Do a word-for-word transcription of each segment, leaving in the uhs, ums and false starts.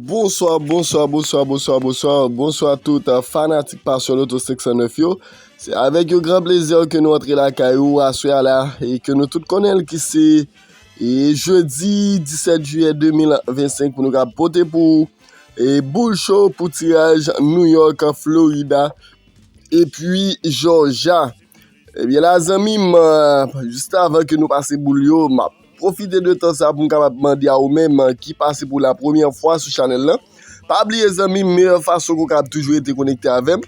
Bonswa, bonswa, bonswa, bonswa, bonswa, bonswa tout, uh, fanatik Passion Loto senk san nèf yo. Se avèk yon gran plezi ke nou antre lakay ou aswè a la e ke nou tout konnen l ki se e jedi disèt jiyè de mil vennsenk pou nou ka pote pou ou e boul cho pou tiraj New York, Florida. Epi Jòja. Ebyen la zanmi m, jis avan ke nou pase boul yo, m ap pwofite de tan sa pou m kapab mande a ou menm ki pase pou la premyè fwa sou chanèl lan. Pa bliye zanmi m, meyè fason ke w kapab toujou rete konekte avè m,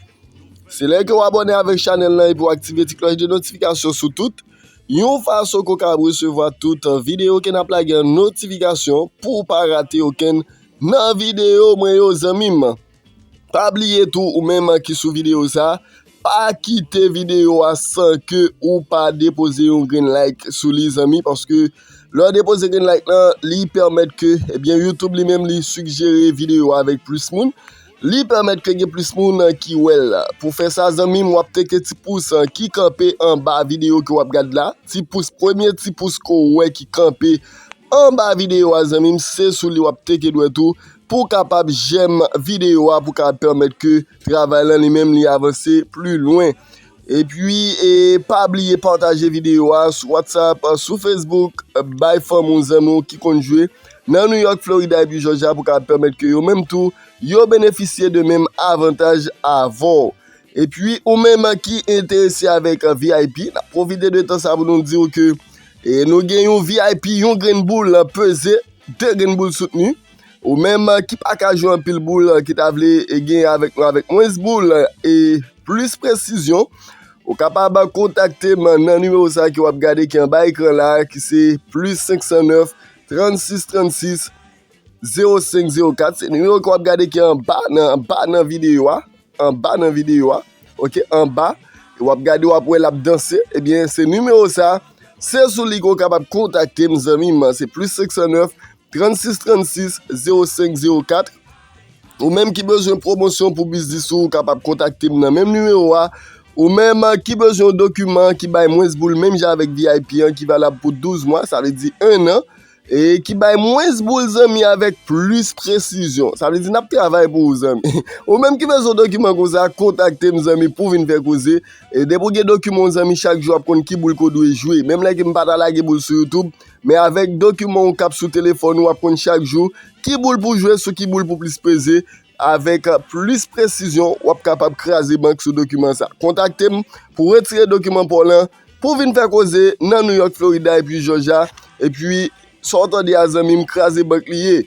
se lè ke w abòne avèk chanèl lan epi w aktive ti klòch de notifikasyon sou tout yon fason ke w kapab resevwa tout videyo ke n ap lage an notifikasyon pou w pa rate okenn nan videyo mwen yo zanmi m. Pa bliye tou ou menm ki sou videyo sa, pa kite videyo a san ke ou pa depoze yon grenn like sou li zanmi, paske lè w depoze grenn like lan, li pèmèt ke, ebyen, YouTube li menm li sigjere videyo a avèk plis moun. Li pèmèt ke gen plis moun ki wè l. Pou fè sa zanmi m, w ap teke ti pous ki kanpe anba videyo ke w ap gad la. Ti pous, premye ti pous ke w wè ki kanpe anba videyo a zanmi m, se sou li w ap teke dwèt ou pou w kapab jèm videyo a pou kapab pèmèt ke travay lan li menm li avanse pli lwen. Epi e pa bliye pataje videyo a sou WhatsApp, sou Facebook, bay fanmi w, zanmi w ki konn jwe nan New York, Florida epi Jòja pou kapab pèmèt ke yo menm tou yo benefisye de menm avantaj avè w. Epi ou menm ki enterese avèk V I P, n ap pwofite de tan sa pou nou di w ke e nou gen yon V I P, yon grenn boul peze de grenn boul soutni. Ou menm ki pa ka jwe anpil boul, ki ta vle e gen avèk nou avèk mwens boul e plis presizyon, ou kapab kontakte m nan nimewo sa ke w ap gade ki anba ekran la, ki se plis senk san nèf, trannsis trannsis, zewo senk zewo kat. Se nimewo ke w ap gade ki anba nan, anba nan videyo a. Anba nan videyo a. Oke, anba. E w ap gade, w ap wè l ap danse. Ebyen, se nimewo sa. Se sou li ke w kapab kontakte m, zanmi m. Se plis senk san nèf, trannsis trannsis, zewo senk zewo kat. Ou menm ki bezwen pwomosyon pou biznis ou, ou kapab kontakte m nan menm nimewo a. Ou menm ki bezwen yon dokiman ki bay mwens boul, menm jan avèk V I P an, ki valab pou douz mwa, sa vle di en an, e ki bay mwens boul, zanmi, avèk plis presizyon. Sa vle di n ap travay pou ou, zanmi. Ou menm ki bezwen yon dokiman konsa, kontakte m, zanmi, pou vin fè koze. E depi w gen dokiman w, zanmi, chak jou w ap konn ki boul ke w dwe jwe. Menm lè ke m pa ta lage boul sou YouTube, men avèk dokiman w k ap sou telefòn ou, w ap konn chak jou ki boul pou jwe, sou ki boul pou plis peze. Avèk plis presizyon, w ap kapab kraze bank sou dokiman sa. Kontakte m pou retire dokiman pa w lan, pou vin fè koze nan New York, Florida epi Jòja. Epi, sa w tande a, zanmi m, kraze bank li ye.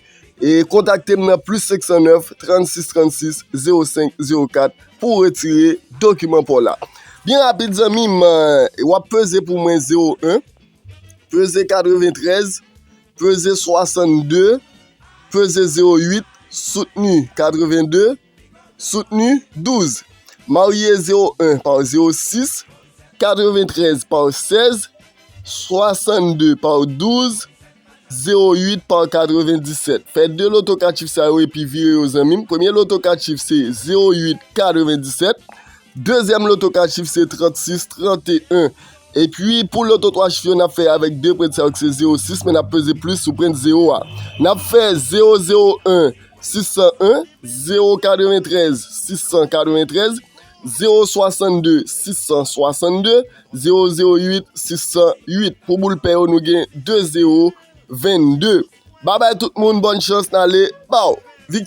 E kontakte m nan plis senk san nèf, trannsis trannsis, zewo senk zewo kat pou w retire dokiman pa w la. Byen rapid, zanmi m, w ap peze pou mwen zewo en, peze katreventrèz, peze swasannde, peze zewo uit, soutni katrevenn de, soutni douz. Marye zewo en pa zewo sis, katreventrèz pa sèz, swasannde pa douz, zewo uit pa katrevendisèt. Fè de loto kat chif sa yo epi vire yo, zanmi m. Premye loto kat chif se zewo uit katrevendisèt. Dezyèm loto kat chif se trannsis tranteyen. Epi pou loto twa chif yo, n ap fè avèk de prent sa yo ki se zewo sis, men n ap peze plis sou prent zewo a. N ap fè zewo zewo en sis san en, zewo katreventrèz sis san katreventrèz, zewo swasannde sis san swasannde, zewo zewo uit sis san uit. Pou boul pè yo, nou gen de zewo vennde. Babay tout moun, bòn chans, n ale, baw! Viktwa!